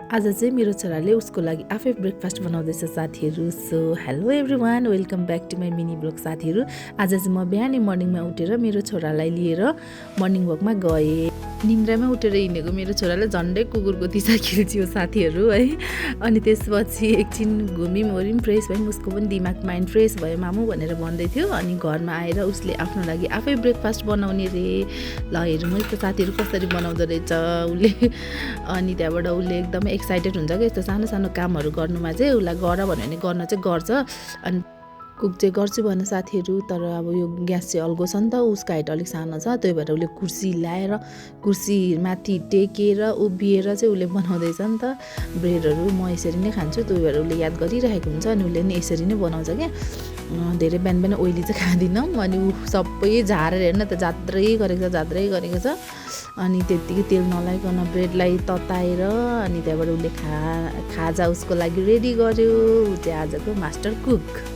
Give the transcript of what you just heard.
आज चाहिँ मेरो छोराले उसको लागि आफै ब्रेकफास्ट बनाउँदैछ साथीहरू। So hello everyone, welcome back to my mini vlog साथीहरू। आज चाहिँ म बिहानै मर्निङमा उठेर मेरो छोरालाई लिएर मर्निङ वकमा गएँ। निन्द्रामै उठेर हिँडेको मेरो छोरालाई झन्डै कुकुरको दिशा खिल्चियो साथीहरू है। अनि त्यसपछि एकछिन घुम्यौँ वरियौँ, फ्रेस भयौँ, उसको पनि दिमाग माइन्ड फ्रेस भयो मामु भनेर भन्दै थियो। अनि घरमा आएर उसले आफ्नो लागि आफै ब्रेकफास्ट बनाउने रे। ल हेरौँ है त साथीहरू कसरी बनाउँदो रहेछ उसले। अनि त्यहाँबाट उसले एकदमै एक्साइटेड हुन्छ क्या यस्तो सानो सानो कामहरू गर्नुमा चाहिँ। उसलाई गर भन्यो भने गर्न चाहिँ गर्छ। अनि कुक चाहिँ गर्छु भन साथीहरू, तर अब यो ग्यास चाहिँ अल्गो छ नि त, उसको हाइट अलिक सानो छ, त्यही भएर उसले कुर्सी ल्याएर कुर्सी माथि टेकेर उभिएर चाहिँ उसले बनाउँदैछ नि त ब्रेडहरू। म यसरी नै खान्छु, त्यही भएर उसले याद गरिरहेको हुन्छ अनि उसले नि यसरी नै बनाउँछ क्या। धेरै बिहान बिहान ओइली चाहिँ खाँदिनँ। अनि ऊ सबै झारेर हेर्न त जात्रै गरेको छ। अनि त्यत्तिकै तेल नलाइकन ब्रेडलाई तताएर अनि त्यहाँबाट उसले खाजा उसको लागि रेडी गर्यो। ऊ चाहिँ आजको मास्टर कुक।